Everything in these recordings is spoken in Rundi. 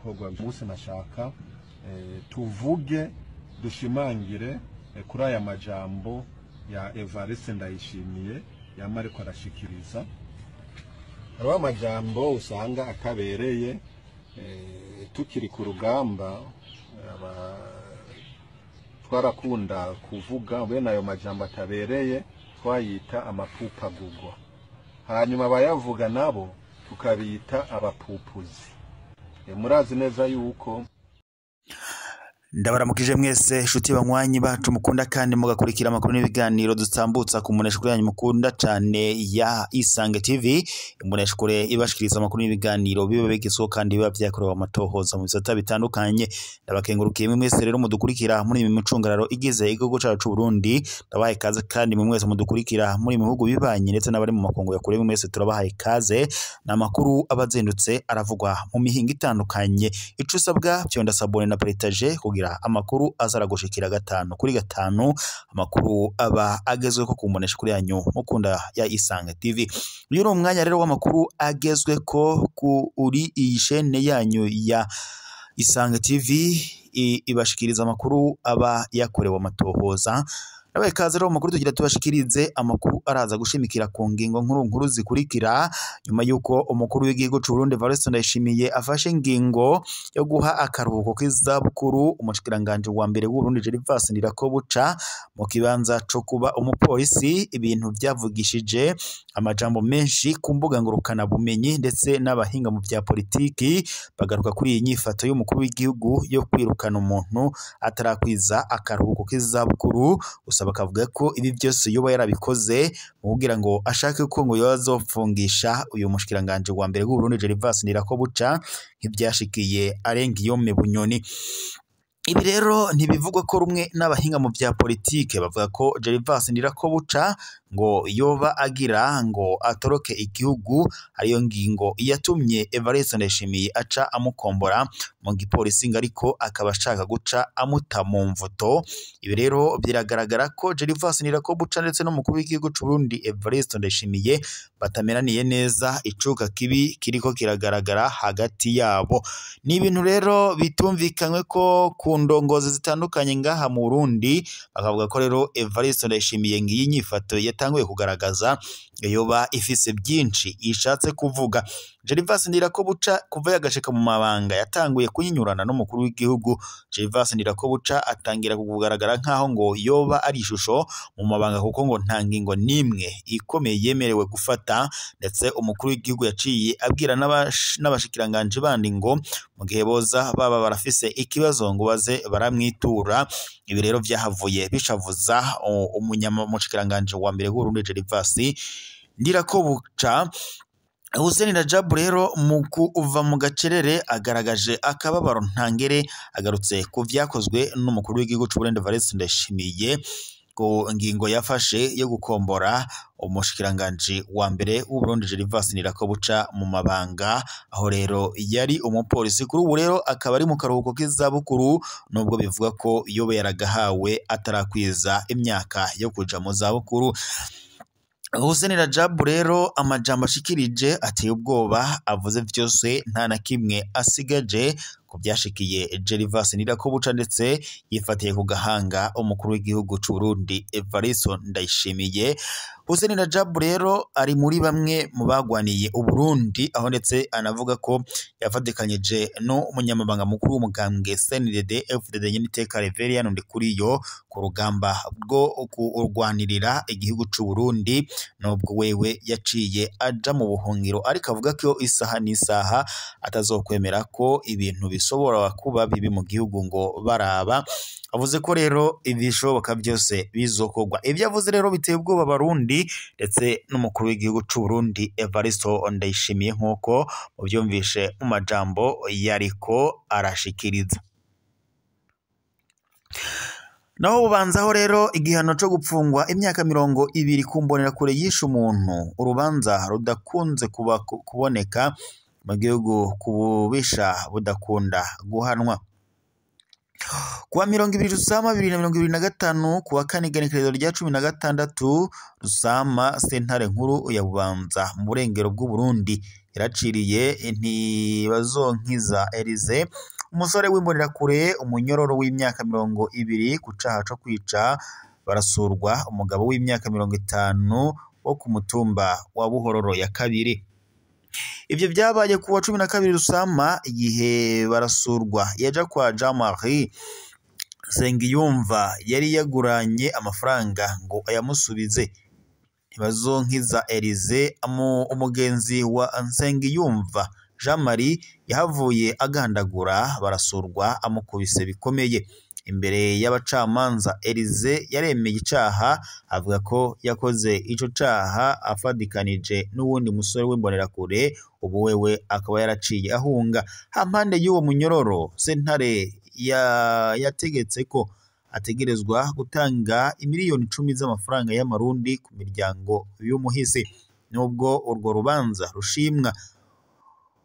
Korwa munsi nashaka tuvuge dushimangire kuri aya majambo ya Evariste Ndayishimiye yama ariko arashikiriza. Hariho amajambo usanga atabereye tukiri ku rugamba twarakunda kuvuga bene ayo majambo atabereye, twayita amapupagugwa, hanyuma abayavuga nabo tukabita abapupuzi. Murazi neza yuko Ndabaramukije mwese shuti banywanyi bacu mukunda kandi mugakurikira amakuru n'ibiganiro dutambutsa ku mboneshakure yanyu mukunda cane ya Isange TV, imboneshakure ibashikiriza amakuru n'ibiganiro biba bigezweho kandi biba vyakorewe amatohoza mu bisata bitandukanye. Ndabakengurukiye mwe mwese rero mudukurikira muri iyi micungararo igize igihugu cacu c'Uburundi. Ndabahaye ikaze kandi mwe mwese mudukurikira muri mu bihugu bibanyi ndetse n'abari mu makungu ya kure, mwe mwese turabahaye ikaze. Ni amakuru aba azindutse aravugwa mu mihingo itandukanye. Ico usabwa vyonda sabone na partage kugira amakuru azaragushikira gatanu kuri gatanu, amakuru aba agezweko ku mboneshakure yanyu mukunda ya Isange TV. Uyu ni umwanya rero w'amakuru agezweko kuri iyi shene yanyu ya Isange TV, ibashikiriza amakuru aba yakorewe amatohoza. Nabaye ikaze rero mu makuru tugira tubashikirize amakuru araza gushimikira ku ngingo nkuru nkuru zikurikira. Nyuma yuko umukuru w'igihugu c'u Burundi Evariste Ndayishimiye afashe ingingo yo guha akaruhuko k'izabukuru umushikiranganji wa mbere w'u Burundi Gervais Ndirakobuca mu kibanza co kuba umupolisi, ibintu vyavugishije amajambo menshi ku mbuga ngurukana bumenyi ndetse n'abahinga mu vya politiki bagaruka kuri iyi nyifato y'umukuru w'igihugu yo kwirukana umuntu atarakwiza akaruhuko k'izabukuru. Gusa bakavuga ko ibi byose yoba yarabikoze mu kugira ngo ashake ko ngo yoba azopfungisha uyu mushikiranganji wa mbere w'u Burundi Gervais Ndirakobuca nk'ivyashikiye Arengiyome Bunyoni. Ibi rero ntibivugwa ko rumwe n'abahinga mu vya politike, bavuga ko Gervais Ndirakobuca ngo yoba agira ngo atoroke igihugu, ariyo ngingo yatumye Evariste Ndayishimiye aca amukombora mu gipolisi, ngo ariko akaba ashaka guca amuta mu mvuto. Ibi rero biragaragara ko Gervais Ndirakobuca ndetse n'umukuru w'igihugu c'u Burundi Evariste Ndayishimiye batameraniye neza, icuka kibi kiriko kiragaragara hagati yabo. Ni ibintu rero bitumvikanywe ko ku ndongozi zitandukanye ngaha mu Burundi, bakavuga ko rero Evariste Ndayishimiye ngiyi nyifato yatanguye kugaragaza yoba ifise byinshi ishatse kuvuga. Gervais Ndirakobuca kuva yagashika mu mabanga yatanguye kunyinyurana n'umukuru w'igihugu. Gervais Ndirakobuca atangira kugaragara nkaho ngo yoba ari ishusho mu mabanga, kuko ngo nta ngingo n'imwe ikomeye yemerewe gufata, ndetse umukuru w'igihugu yaciye abwira n'abashikiranganji bandi ngo mu gihe boza baba barafise ikibazo ngo baze baramwitura. Ibi rero vyahavuye bishavuza umushikiranganji wa mbere w'Uburundi Gervais Ndirakobuca. Hussein Rajabu rero mu kuva mu gacerere agaragaje akababaro ntangere, agarutse ku vyakozwe n'umukuru w'igihugu c'u Burundi Evariste Ndayishimiye ku ngingo yafashe yo gukombora umushikiranganji wa mbere w'u Burundi Gervais Ndirakobuca mu mabanga, aho rero yari umupolisi. Kuri ubu rero akaba ari mu karuhuko k'izabukuru, nubwo bivuga ko yoba yaragahawe atarakwiza imyaka yo kuja mu zabukuru. Hussein Rajabu rero amajambo ashikirije ateye ubwoba, avuze vyose nta na kimwe asigaje ku vyashikiye Gervais Ndirakobuca, ndetse yifatiye ku gahanga umukuru w'igihugu c'u Burundi Evariste Ndayishimiye. Hussein Rajabu rero ari muri bamwe mu bagwaniye Uburundi, aho ndetse anavuga ko yafatikanyije n'umunyamabanga mukuru w'umugambwe CNDD FDD Nyeniteka Reverien Ndikuriyo ku rugamba rwo kurwanirira igihugu c'u Burundi, nubwo wewe yaciye aja mu buhungiro, ariko avuga ko isaha n'isaha atazokwemera ko ibintu bishobora kuba bibi mu gihugu ngo baraba. Avuze ko rero ibishoboka byose bizokorwa. Ivyo avuze rero biteye ubwoba Abarundi ndetse n'umukuru w'igihugu c'u Burundi Evariste Ndayishimiye, nk'uko muvyumvishe mu majambo yariko arashikiriza. Naho bubanzaho rero igihano co gupfungwa imyaka 20 ku mbonerakure yishe umuntu, urubanza rudakunze kuboneka mu gihugu ku bubisha budakunda guhanwa. Kuwa 20 Rusama 2025, kuwa kane igenekerezo rya 16 Rusama, sentare nkuru ya Bubanza mu burengero bw'u Burundi yaraciriye Ntibazonkiza Elize, umusore w'imbonerakure, umunyororo w'imyaka 20 ku caha co kwica Barasurwa, umugabo w'imyaka 50 wo ku mutumba wa Buhororo ya kabiri. Ivyo vyabaye kuwa 12 Rusama, igihe Barasurwa yaja kwa Jean Marie Nsengiyumva yari yaguranye amafaranga ngo ayamusubize. Ntibazonkiza Elize, umugenzi wa Nsengiyumva Jean Marie, yahavuye agandagura Barasurwa amukubise bikomeye. Imbere y'abacamanza Elize yaremeye icaha, avuga ko yakoze ico caha afadikanije n'uwundi musore w'imbonerakure, ubu wewe akaba yaraciye ahunga. Hampande y'uwo munyororo, sentare yategetse ko ategerezwa gutanga imiliyoni 10 z'amafaranga y'amarundi ku miryango y'umuhisi. Nubwo urwo rubanza rushimwa,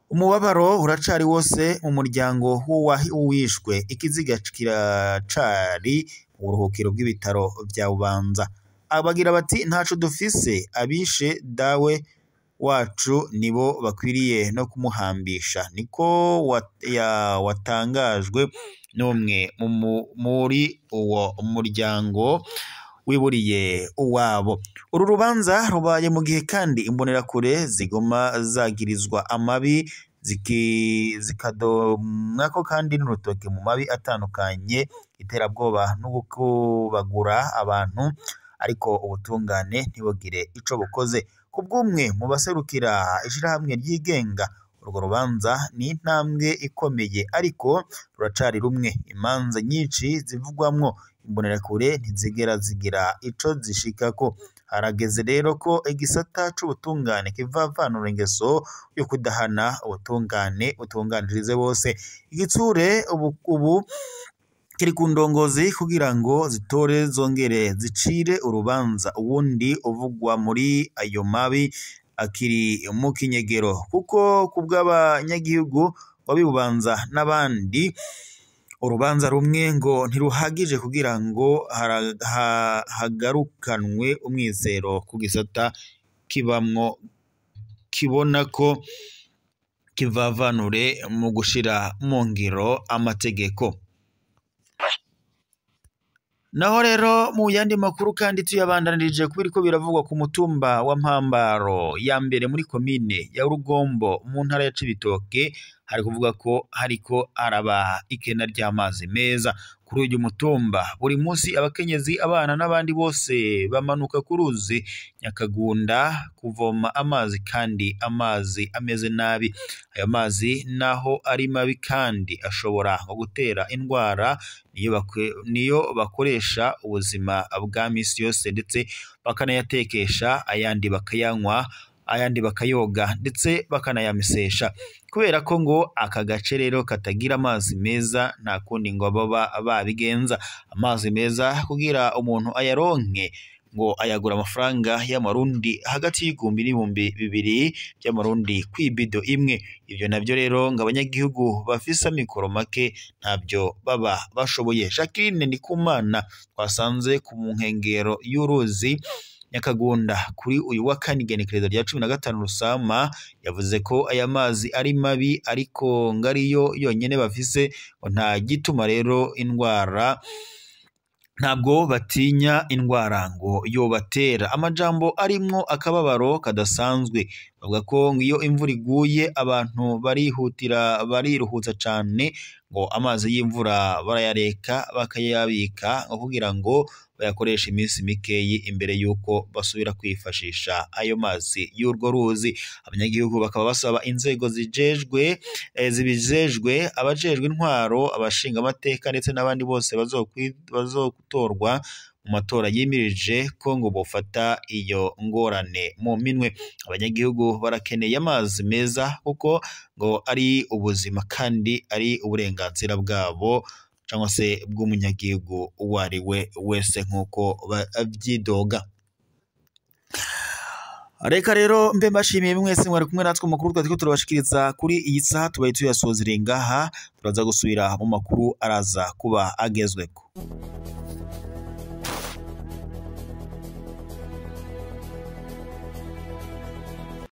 umubabaro uracari wose mu muryango w'uwishwe. Ikiziga kiracari mu buruhukiro bw'ibitaro vya Bubanza. Abagira bati ntaco dufise, abishe dawe wacu nibo bakwiriye no kumuhambisha, niko watangajwe n'umwe muri uwo muryango wiburiye uwabo. Uru rubanza rubaye mu gihe kandi imbonerakure zigoma zagirizwa amabi, zikadomwako kandi n'urutoke mu mabi atandukanye, iterabwoba no gukubagura abantu, ariko ubutungane ntibugire ico bukoze. Ku bw'umwe mu baserukira ishirahamwe ryigenga, urwo rubanza ni intambwe ikomeye, ariko ruracari rumwe. Imanza nyinshi zivugwamwo imbonerakure ntizigera zigira ico zishikako. Harageze rero ko igisata c'ubutungane kivavanura ingeso yo kudahana, ubutungane butunganirize bose. Igitsure ubu kiri ku ndongozi kugira ngo zitore zongere zicire urubanza uwundi uvugwa muri ayo mabi akiri mu kinyegero, kuko kubw'abanyagihugu wabibubanza n'abandi urubanza rumwe ngo ntiruhagije kugira ngo hagarukanwe umwizero ku gisata kibamwo kibona ko kivavanure mu gushira mu ngiro amategeko. Naho rero mu yandi makuru kandi tuyabandanirije kubiriko biravugwa ku mutumba wa Mpambaro ya mbere muri komine ya Rugombo mu ntara ya Cibitoke, hari kuvuga ko hariko araba ikena ry'amazi meza kuri uyu mutumba. Buri munsi abakenyezi, abana n'abandi bose bamanuka ku ruzi Nyakagunda kuvoma amazi, kandi amazi ameze nabi. Ayo mazi naho ari mabi kandi ashobora gutera indwara, niyo bakoresha ubuzima bwa misi yose, ndetse bakanayatekesha, ayandi bakayanywa, ayandi bakayoga, ndetse bakanayamesesha. Kubera ko ngo aka gace rero katagira amazi meza, nta kundi ngo baba babigenza. Amazi meza kugira umuntu ayaronke ngo ayagura amafaranga y'amarundi hagati y'igihumbi n'ibihumbi 2000 by'amarundi kw'ibido imwe. Ivyo navyo rero ngo abanyagihugu bafise amikoro make ntabyo baba bashoboye. Jacqueline Ndikumana twasanze ku nkengero y'uruzi Nyakagunda kuri uyu wa kane igenekerezo rya 15 Rusama, yavuze ko aya mazi ari mabi, ariko ngo ariyo yonyene bafise, ngo nta gituma rero indwara, ntabwo batinya indwara ngo yobatera. Amajambo arimwo akababaro kadasanzwe. Bavuga ko iyo imvura iguye abantu barihutira, bariruhutsa cane, ngo amazi y'imvura barayareka bakayabika ngo kugira ngo bayakoreshe iminsi mikeyi imbere y'uko basubira kwifashisha ayo mazi y'urwo ruzi. Abanyagihugu bakaba basaba inzego zijejwe zibijejwe, abajejwe intwaro, abashinga amateka ndetse n'abandi bose bazotorwa mu matora yimirije ko ngo bofata iyo ngorane mu minwe. Abanyagihugu barakeneye amazi meza kuko ngo ari ubuzima kandi ari uburenganzira bwabo cyangwa se bw'umunyagihugu uwo ari we wese nk'uko babyidoga. Reka rero mbe mbashimiye mwese mwari kumwe natwe mu makuru twari turiko turabashikiriza kuri iyi saha, tubaye tuyasozereye ngaha, turaza gusubira mu makuru araza kuba agezweko.